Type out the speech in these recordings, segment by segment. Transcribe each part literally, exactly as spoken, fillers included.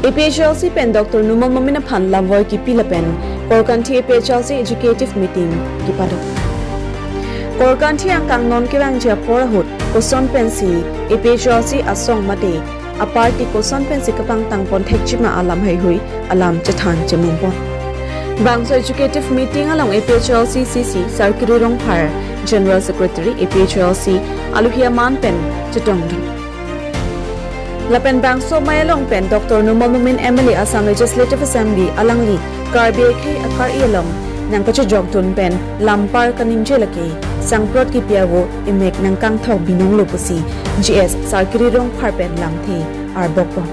APHLC pen Doctor Numal Momin aphan lamvoi kipi lapen Korkanthi APHLC executive meeting kepado. Korkanthi angkang non kevangji apor ahut koson pensi APHLC asong mate aparty koson pensi kapangtang pon thekjima alam heihui alam chethan chemum pon. Bangso executive meeting along APHLC CC Sarkiri Rongphar, General Secretary APHLC Aluhia Man pen chetongdun. Lapen bangso amei along pen Doctor Numal Momin MLA Assam Legislative Assembly alangli Karbi akhei akari along nangkachejokdun pen lampar kaningje lake sangprot kipi avo emek nangkangthok binong lo pusi GS Sarkiri Rongphar pen lamthe arbok pon.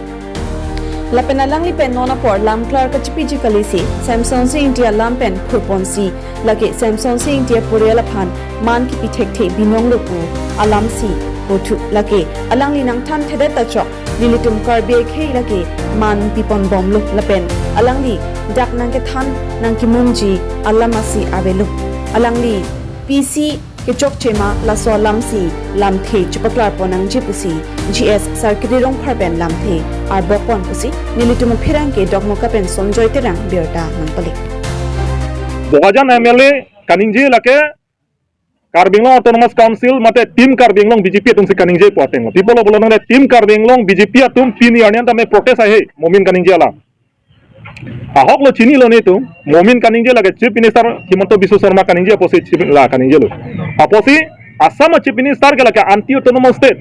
Lapen alangli pen non apor lamklar kachepiji kalisi Samsonsing Ingti alam pen khurponsi lake Samsonsing Ingti aporial aphan man kipi thekthe binong lo pu alamsi kothu lake alangli nangthan thedet ta chok nelitum Karbi akhei lake man pipon bomlo lapen alangli dak nangkethan nangkimunji alam asi avelo. Alangli pisi kechokche ma laso alamsi lamthe chepaklar pon nangji pusi GS Sarkiri Rongphar pen lamthe arbok pon pusi nelitum apherangke Dokmoka pen Sonjoy Terang birta nangpale. Bokajan MLA kaningje lake Karbi Anglong Autonomous Council mate Team Karbi Anglong BJP atumsi kaningje pu ateng lo. Pi apotlo pulo tangte Team Karbi Anglong BJP atum pini arni an tame protest ahe Momin kaningje alam. Ahok lo chinilo netum, Momin kaningje lake Chief Minister Himanta Biswa Sarma kaningje apotsi Chief la kaningje lo. Apotsi Assam Chief Minister ke lake anti autonomous state.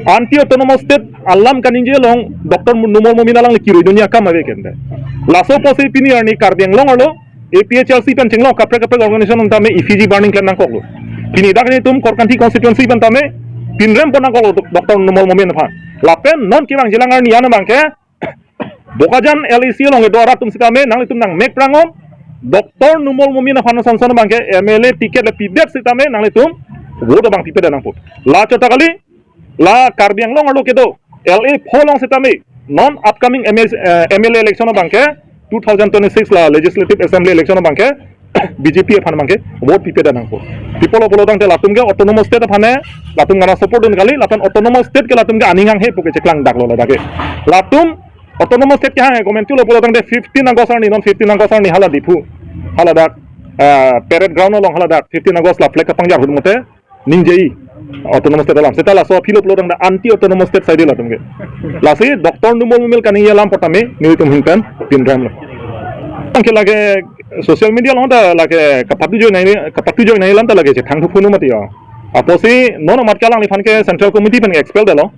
Anti autonomous state alam kaningje along Doctor Numal Momin alangli kiruidunji akam ave kente. Laso apotsi pini arni Karbi Anglong arlo APHLC pen chenglok kaprek kaprek organization tame effigy burning klem nangkoklo. Pini dak netum Korkanthi constituency pen tame pinrem pon nangkoklo Doctor Numal Momin aphan. Lapen non kevangjilang arni an abangke Bokajan LAC along kedo arat atum sitame nanglitum nangmek prangon. Doctor Numal Momin aphan sonson abangke MLA ticket le pidet sitame nanglitum vote abang pipedet nangpo. La chot ta kali, la Karbi Anglong arlo kedo LA pho along sitame non upcoming MLA, eh, MLA election abangke two thousand twenty-six la Legislative Assembly election abangke BJP aphan abangke vote pipedet nangpo. Pi apotlo pulo tangte latum ke autonomous state aphan ne latum gana support dun kali, lapen autonomous state ke latum ke aning hanghe pu ke cheklang dak lo ladak ke. Latum autonomous state kehang ke komantu lo pulo tangte fifteen August arni, non fifteen August arni hala Diphu, hala dak, ah, parade ground along hala dak fifteen August la flag kapangjar ahut mate ningje-i autonomous state alam. Seta laso aphi lo pulo tangte anti autonomous state side latum ke. Lasi Doctor Numal Momin kaningje alam pu tame nelitum ahin pen pinrem lo. Anke lake social media along ta lake kapatu joi nai, kapatu joi nai alam ta lake chethang thuphunu mati ya. Apotsi non amat ke alangliphan ke Central Committee pen expel detlo.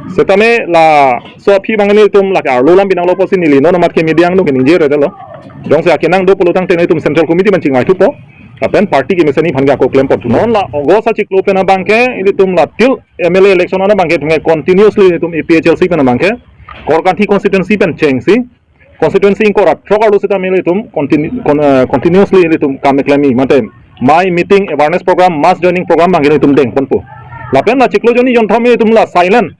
Setame laso aphi abang nelitum lake arlo alam binong lo apotsi neli non amat ke media angno keningje re detlo. Jongsi akenang do pulo tangte nelitum Central Committee pen chingnai thupo. Lapen party kemesen aphan ke ako klem pon thu. Non la August achiklo pen abangke ilitum la till MLA election an abangke thunge continuously ilitum APHLC pen abangke Korkanthi constituency pen chengsi constituency ingkoi ra throk arlo sitame ilitum continu-, con-, eh, continuously ilitum kam keklem-i mate mei meeting, awareness program, mass joining program abangke ilitum deng ponpo. Lapen la chiklo jonni jonthom ilitum la silent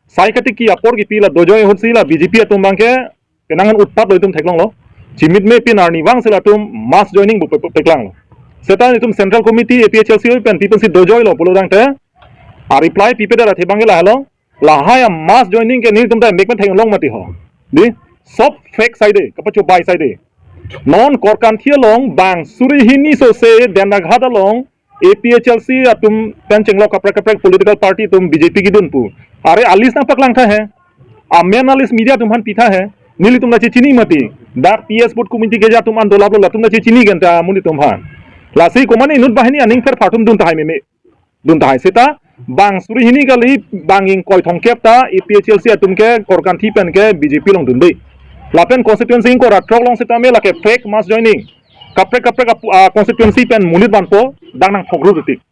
sai katiki apor kipi la dojoi ahutsi la BJP atum abangke penang an utpat lo itum theklonglo. Chimit me pin arnivang si latum mass joining bu pe-, pe-, peklanglo. Seta itum Central Committee APHLC pen pi pensi dojoi lo pulo tangte a reply pipedet athe abangke lahelo. Lahai a mass joining ke nelitum ta mek pen theklong mati ho. Di, sob fake side, kapachobai side. Non Korkanthi along bang suri hini sose Dendaghat along APHLC atum pen chenglok kaprek kaprek political party atum BJP kedun pu. Are a list nangpaklang tha he. Amen a list media atum aphan pi tha he. Nelitum ta chechini mati. Dak PS booth committee keja atum an dolap lo latum ta chechini kenta amonit atum aphan. Lasi komane inut banghini aning pherphar atum dun tahai meme. Dun tahai seta bang suri hini kali bang ingkoi thomkep ta APHLC atum ke Korkanthi pen ke BJP along dunde. Lapen constituency ingkoi ra throk along sitame lake fake mass joining. Kaprek kaprek apu-, ah, constituency pen monit vanpo, dak nangthokru titik.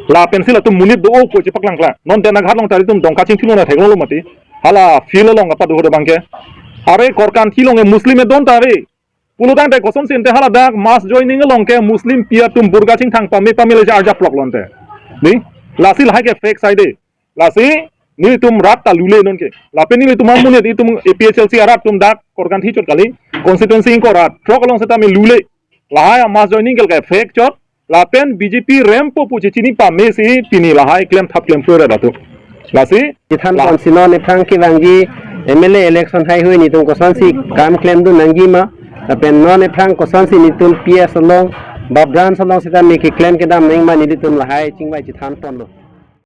Lapensi latum monit do-o ko chepaklang klang. Non Dendaghat along ta ilitum Dongka Chingthilo nang theklonglo mati. Hala field along kapado ho abangke. Are Korkanthi along e Muslim e don ta ave. Pulo tangte kosonsi ante hala dak mass joining along ke Muslim pi atum burqa chingthang pame pame le arjap lok lo ante. Di, lasi lahai ke fake side. Lasi nelitum rat ta lule non ke. Lapen nelitum amonit itum APHLC arat atum dak Korkanthi chot kali. Constituency ingkoi ra throk along sitame lule. Lahai a mass joining ke lake fake chot. Lapen BJP rempo pu chechini pame si pini lahai klemthap klemphur latum. Lasi chethan lah- ponsi non nephrang kevangji M L A election haihui nelitum kosonsi kam klemdun nangji ma, lapen non aphrang kosonsi nelitum P S along ba branch along sitame keklem kedam nangji ma, nelitum lahai chingvai chethan ponlo.